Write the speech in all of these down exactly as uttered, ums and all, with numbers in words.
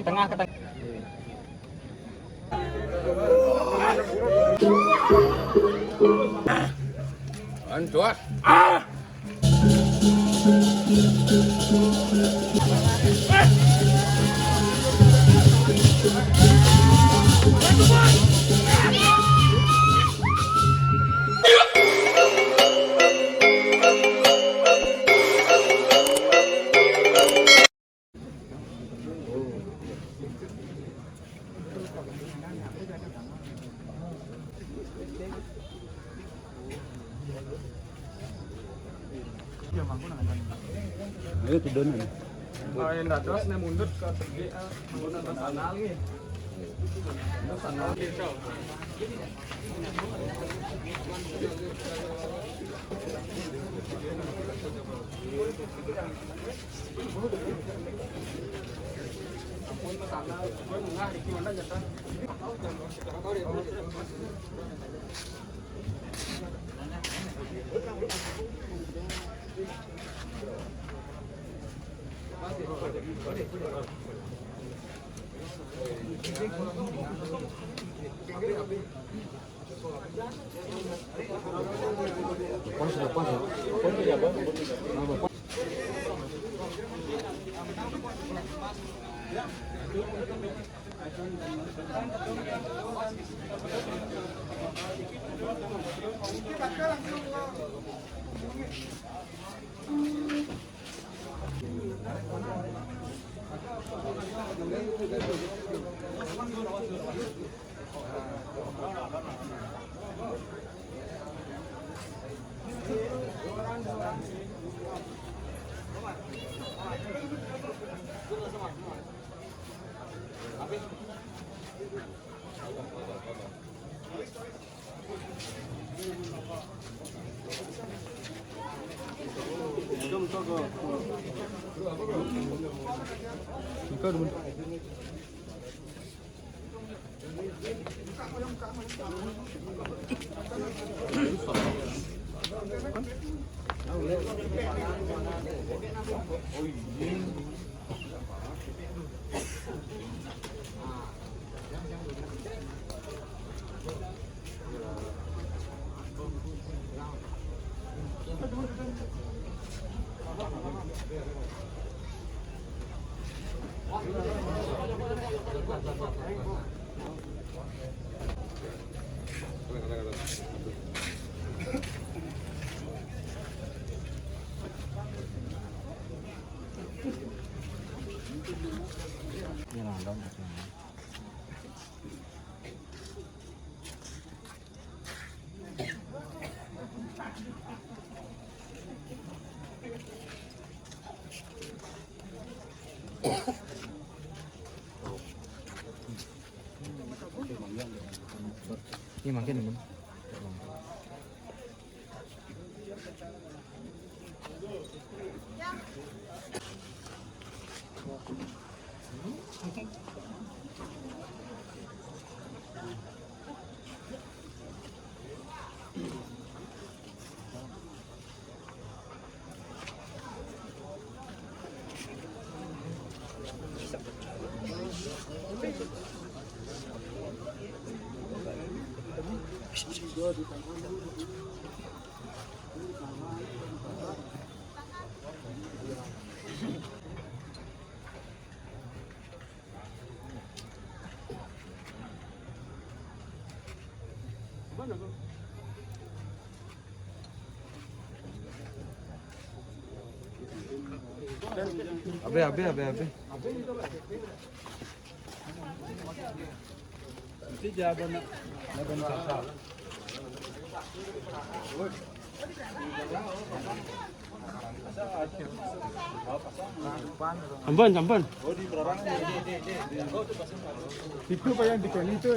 Tengah ke tengah. Lanjut. Ah! Ayo, tiduran. Kalau yang dados, nih, mundur ke segi, eh, mundur ke sana lagi. Mundur sana lagi. Ini makin, Bun. Abe, abe, abe, abe. Ampun, ampun. Itu, Pak, yang di itu.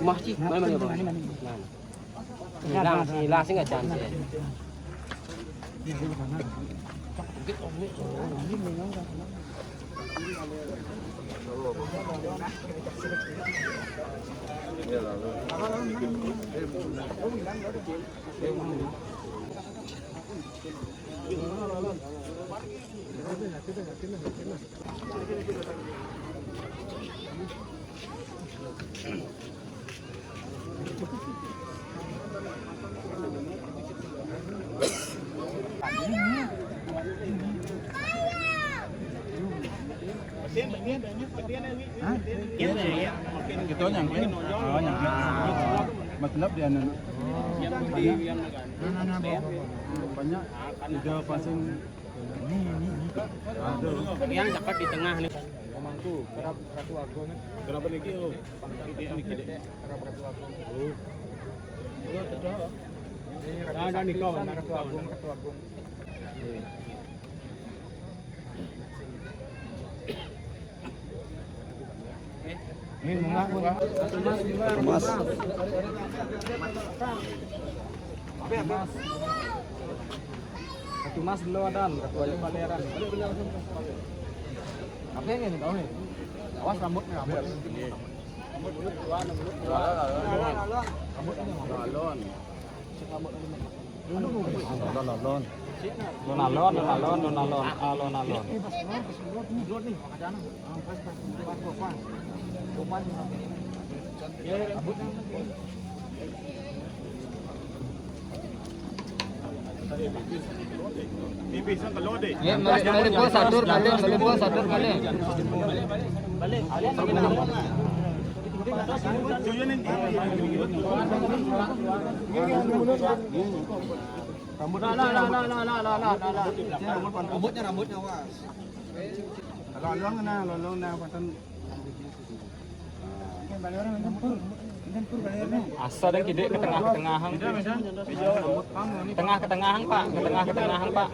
Mah, Ci. Mana, mana, mana? Hilang, hilang, sih nggak cantik. Hah? Kita nyangkut. Oh, nyangkut. Matlab dia anak. Banyak. Udah pasang. Yang dapat di tengah nih. Pemangku, kerap Ratu Agung. Kenapa niki, oh? Pangkat niki, niki, Dek. Kerap Ratu Agung. Oh. Ini Ratu Sakti, Ratu Agung, Ratu Agung. Ini bunga, bunga. Satu mas. Satu mas dulu ada, satu aja pameran. Apa yang ini tahu nih? Awas rambutnya, rambut. Rambut dulu, rambut dulu. Rambut ini, rambut. Alon. Alon, alon. Alon, alon, alon, alon. Ah, alon, alon. Ya, mari, mari, bos, atur balik, mari, bos, atur balik. Rambut, rambutnya, rambutnya, awas. Alon-alon kena, alon-alon kena, paten. Asa dan kidik ke tengah-ketengahan. Tengah-ketengahan, Pak. Ke tengah-ketengahan, Pak.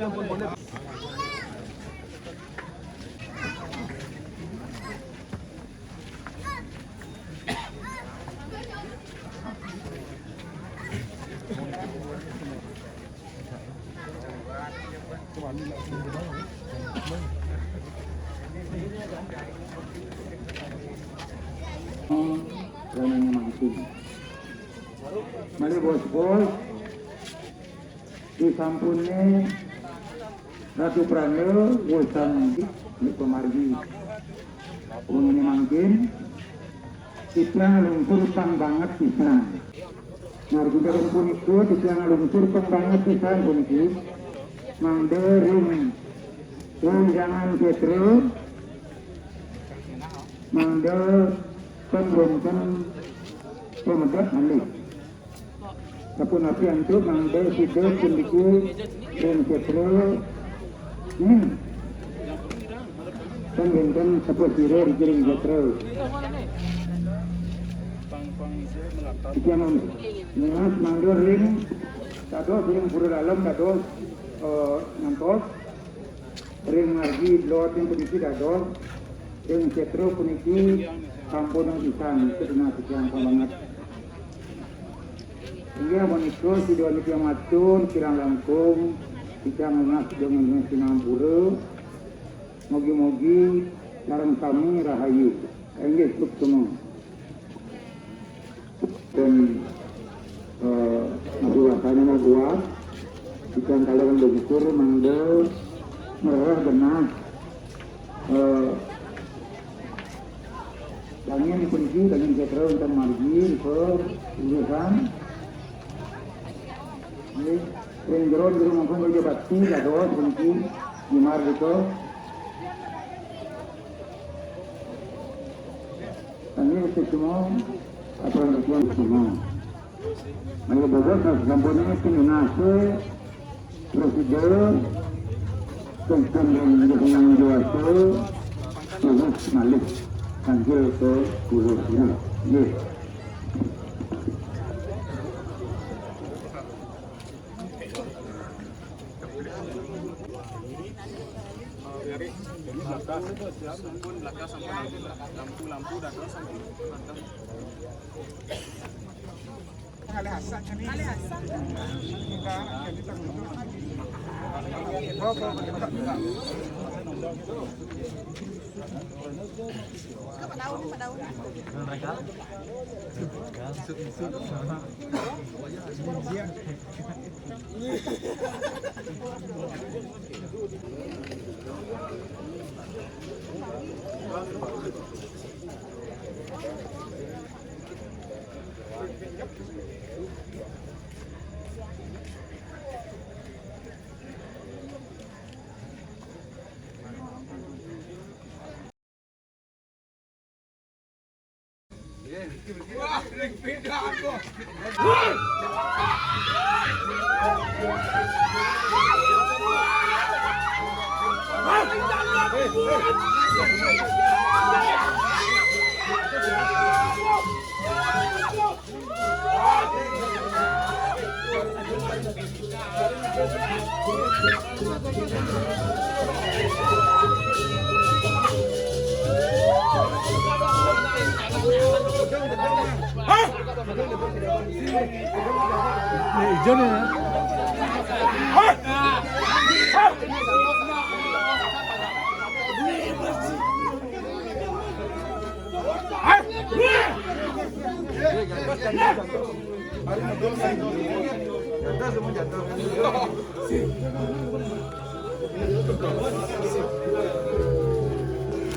Mari, bos-bos. Disampuné Ratu Pranda wésan di pamargi. Wenginé mangkin, titiang nglungsur pang banget pisan. Nah, dinten punika titiang nglungsur pang banget pisan puniki. Mangda ring wewidangan sétra, mangda pang wénten pamedek malih. Sapunapi antuk mangda sida puniki ring sétra ning tan wénten sepuh sira ring sétra. Titiang nunas mangda ring dados ring pura dalem dados, eh, ngantos ring margi doloting puniki dados Ing Cetro puniki sampun pisan, sedenah titiang pamanget. Inggih menika sida niki matur kirang langkung titiang nunas dengan sinampura. Mugi-mugi sareng sami rahayu. Inggih suksma. Dan, eh, masih wasana mau buat ikan kalian bersyukur mangga merah genah, eh, dangin kunci dangin setra untuk margi ke urusan. Nggih, ring jero jero mangkon kerja bakti dados kunci di margi ke. Kami semua aturan ketua semua. Mari bobot sampun ini pinunase prosedur tentang yang dikenang dewasa terus malih tangkil ke guru guru. Nggih. Lampu-lampu dah terus.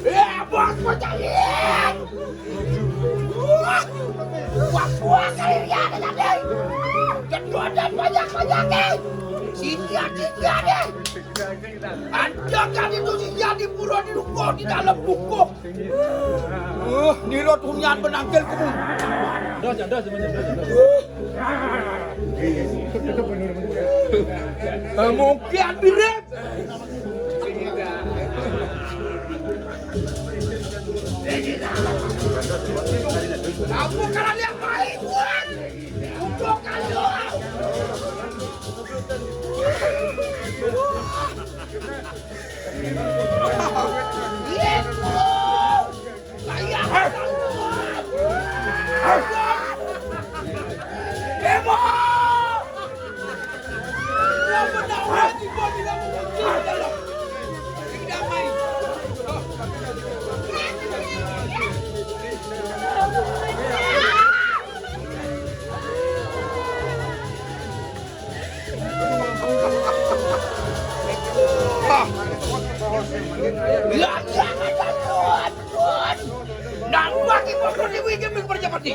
Eh, bos, bocah liat. Wah, wah, wah, kali liat aja deh. Kedua dan banyak-banyak deh. Sini, sini deh. Ada kan itu si Yadi pura di ruko, di dalam buku. Uh, nirot hunian penangkil kamu. Dos, dos, dos, dos. Eh, mungkin mirip. Kamu kalau lihat baik, buat. Bukan lu. Nambah ki bos di wigi ming percepati.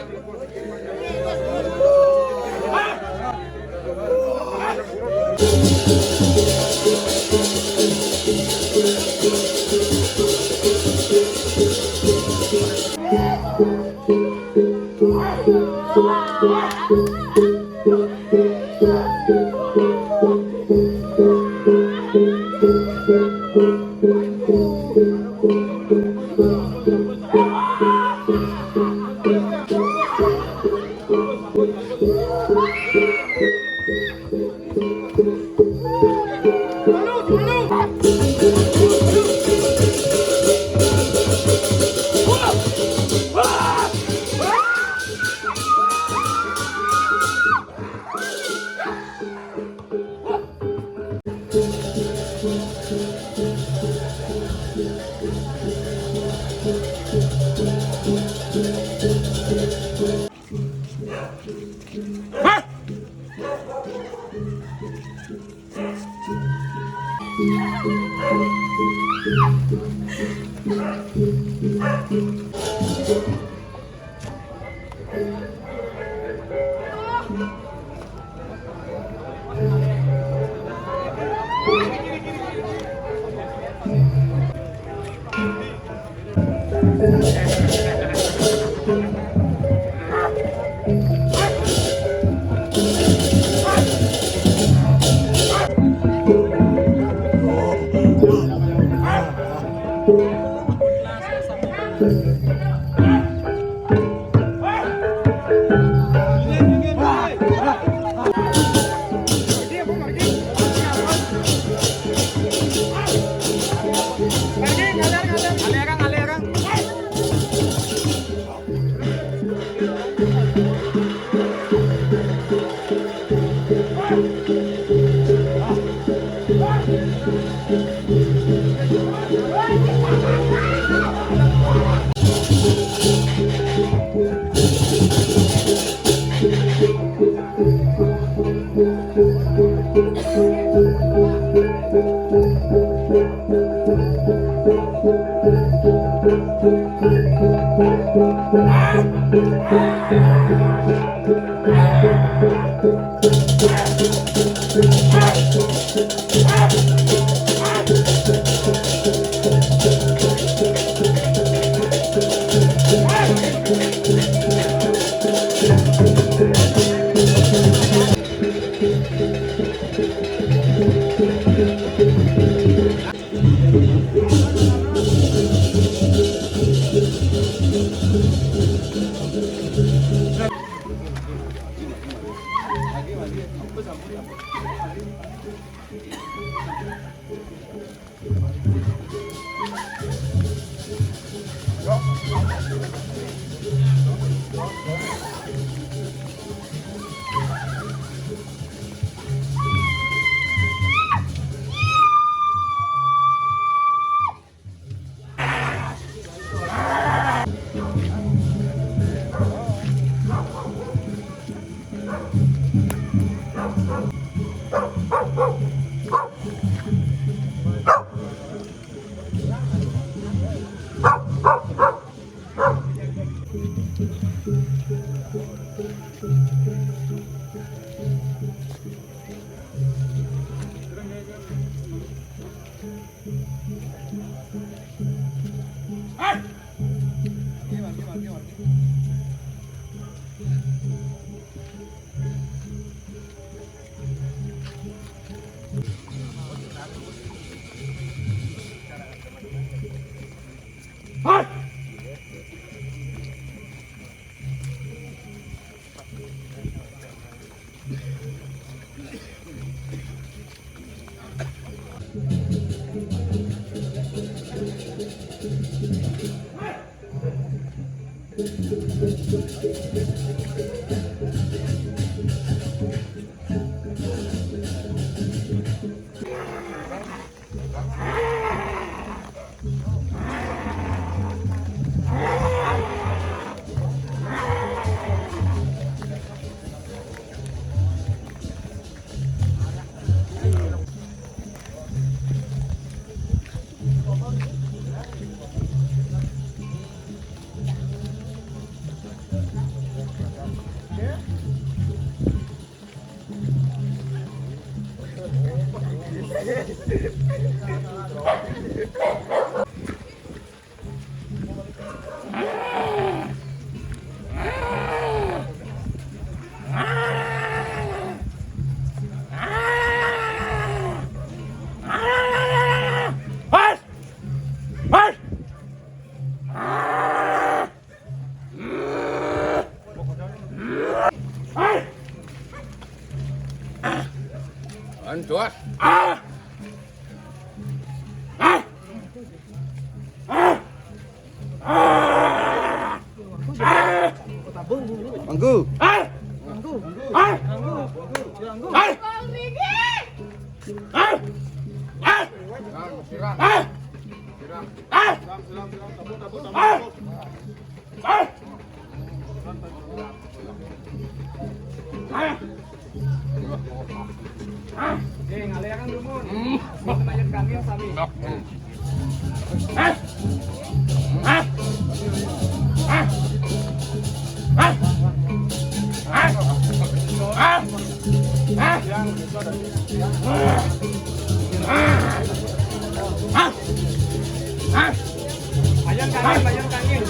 Antuas. Manggu. Manggu. Manggu. Manggu. Siram, siram, siram. Tabur, tabur, tabur. Oke, ngaliakan dulu, Mun. Hmm. Mun, banyak Ayun kangin, ayun kangin.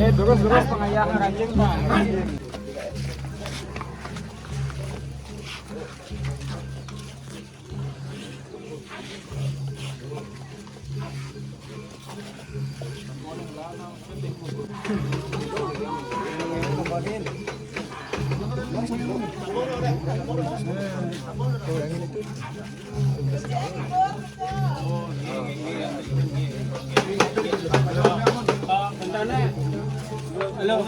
Eh, terus, terus, pengayahan anjing, Bang. Anjing. Halo.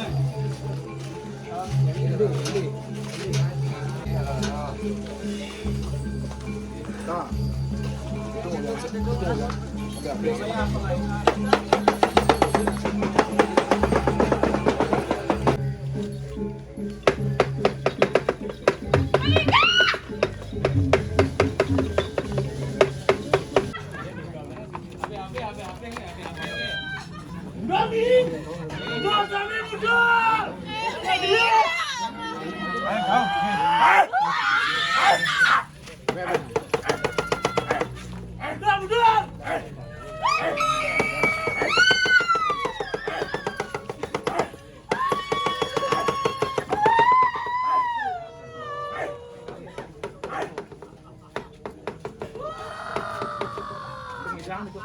Mundur,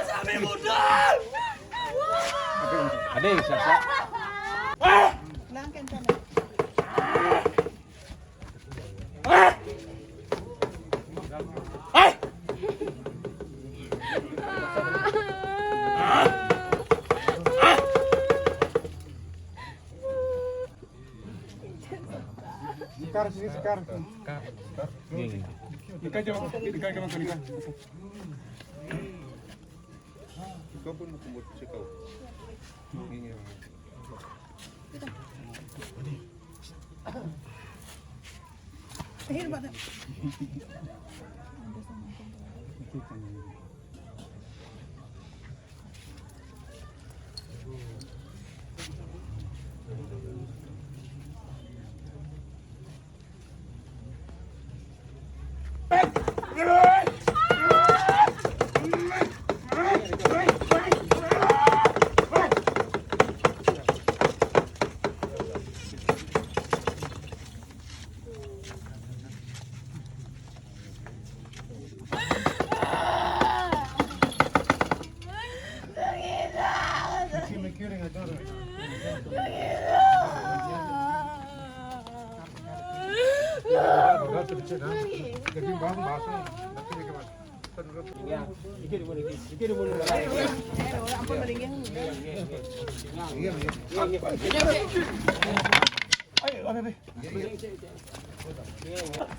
Sami, mundur! Ada yang siapa? Sekar, sini, Sekar. Sekar. Nikah jauh, nikah jauh, nikah. Kau pun mau buat sekau. Ini.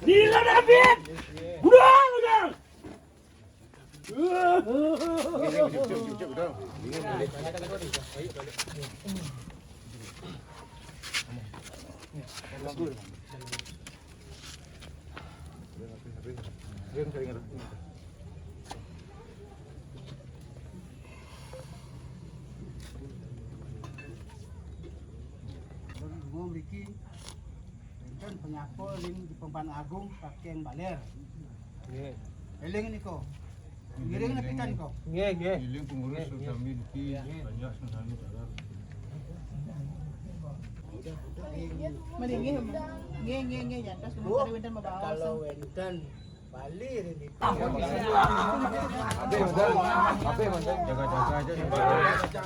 Nila David! Udah, udah! Mriki wénten penyampur ring Pemban Agung saking Baler. Nggih. Éling nika. Ngiring nepikan kok. Nggih, nggih. Ngiring pengurus sami niki banyak sami dalam. Mriki nggih, nggih, nggih, nggih, jantos Bu, kemarin wénten membawa kalau wénten Bali ring niki. Jaga-jaga aja.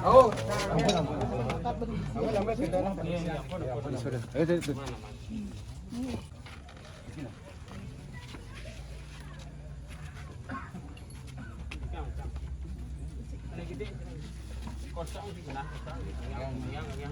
Oh, ampun, ampun. Ampun, ampun. Sudah. Ayo, ayo, ayo.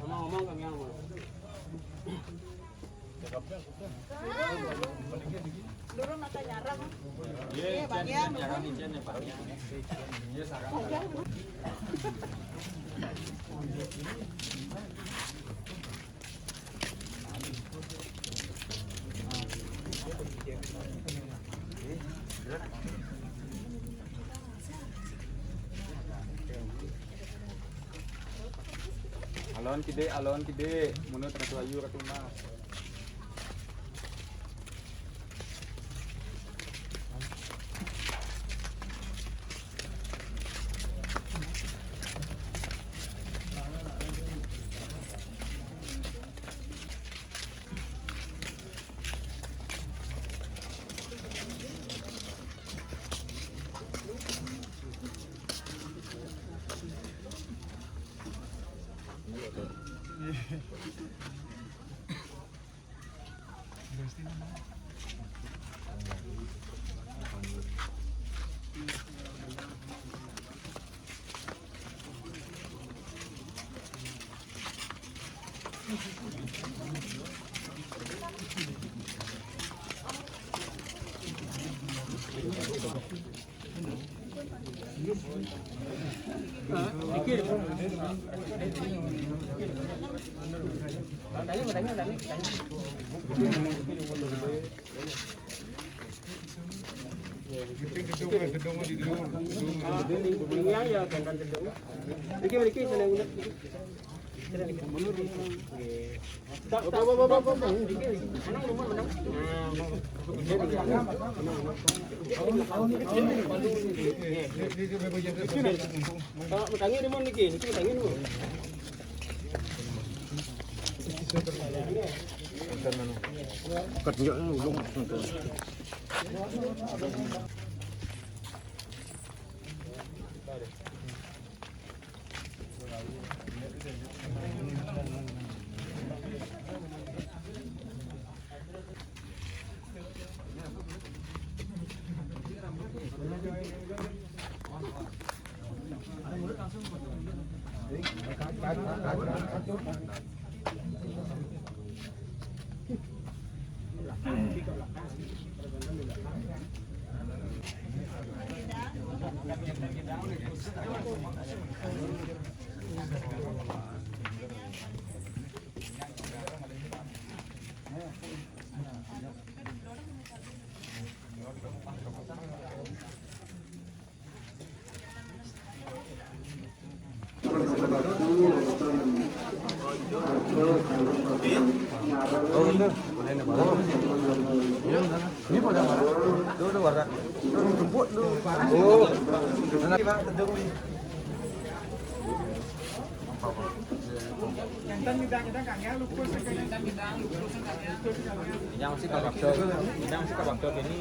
Ngomong-ngomong, kami yang Alon kidé, alon kidé, menurut Ratu Ayu, Ratu Mas. Ini pada mana? Lu, lu warna. Lu jemput lu. Oh. Sana, Pak, tedung nih. Yang sih kalau ini.